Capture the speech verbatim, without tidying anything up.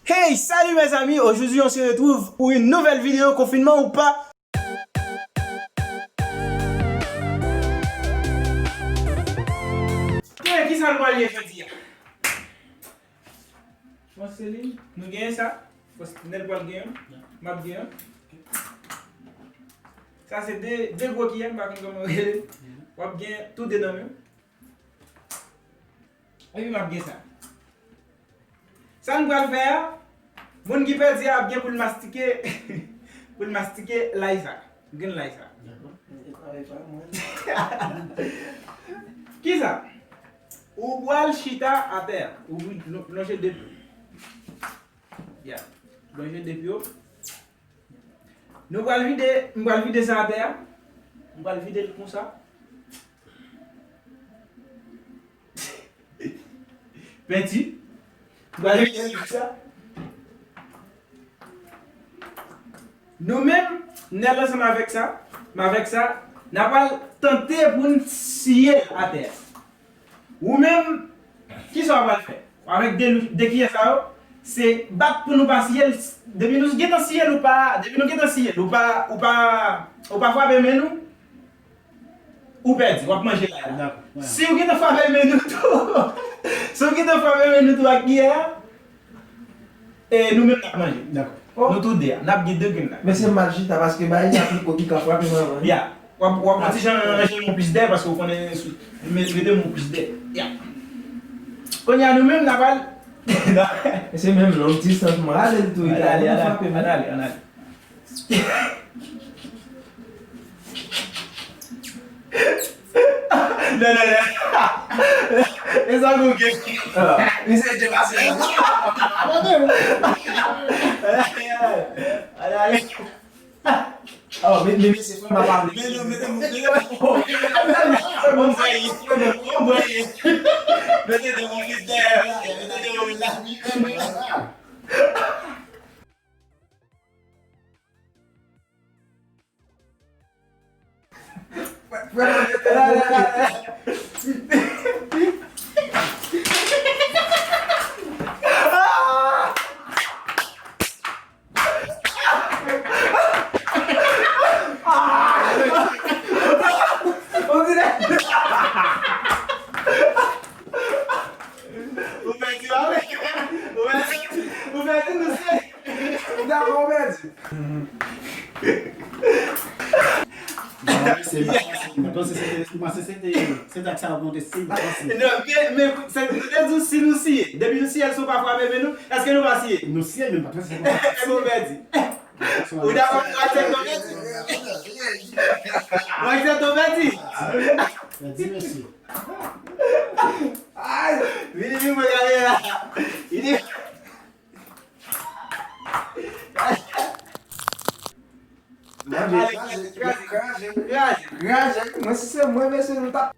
Hey, salut mes amis, aujourd'hui on se retrouve pour une nouvelle vidéo, confinement ou pas. Kisa nou pral ye jodi a? Franceline, nou genyen sa? Franceline pral genyen? M ap genyen? Sa se de, de gwo kiyè, m pa konn kòman yo rele. W ap gen tou de nan men w. Epi m ap gen sa. Sa n pral fè a, moun ki pèdi a ap gen pou l mastike, pou l mastike lay sa. Grenn lay sa. Dakò. Kisa? Ou pral chita atè a. Ou lonje de pye w. Ya. Lonje de pye w. Nou pral vide, m pral vide sa atè a. M pral vide l konsa. Penti. M pral vide l konsa. Nou menm, Nèl ansanm avèk sa, m avèk sa, n a pral tante pou n siye l atè a. Ou menm, kisa w pral fè? Avèk de, de kiyè sa yo, se bat pou nou pa siye l. Depi nou gentan siye l, ou pa, depi nou gentan siye l, ou pa, ou pa, ou pa frape men nou, ou pèdi, w ap manje lay la. Dakò, wè. Si w gentan frape men nou tou, si w gentan frape men nou tou ak kiyè a, e nou menm n ap manje. Dakò. Nou tou de a, n ap gen de grenn lay. Men se mal chita paske bay sa piko ki ka frape mwen anvan. Ya. W ap, w ap yon ti jan ranje yon plis dèyè paske w konnen sou, met, mete yon plis dèyè. Ya. Kounye a nou menm n ap al. E se menm long distans mwen ale l tou. Ann ale, ann ale, ann ale, ann ale. Non, non, non. E sa nou gen. Li se te pase. Ann ale. Oh, men, men, men se fè m ap pale. Men non, mete m, mete m. Bon, bon, bon, bon. Mete de mon plis dèyè la, mete de mon la. Ou pèdi la, wi. Ou pèdi, ou pèdi, nou se. Dakò, ou pèdi. Non, se pa fasil. Mwen panse se te, mwen panse se te, se te ak sa yo konte si, mwen panse. Non, men, men, se, nou te di si nou siye. Depi nou siye, si w pa frape men nou, èske nou pa siye? Nou siye, men pa fasil. Èske w pèdi? Ou dakò pou aksepte w pèdi? Ou aksepte w pèdi? Pèdi, mesye. Ay, vini, vini, mwen gade la. Vini. Manje, kraze, kraze, kraze, kraze. Mwen, si se mwen, mesye, nou t ap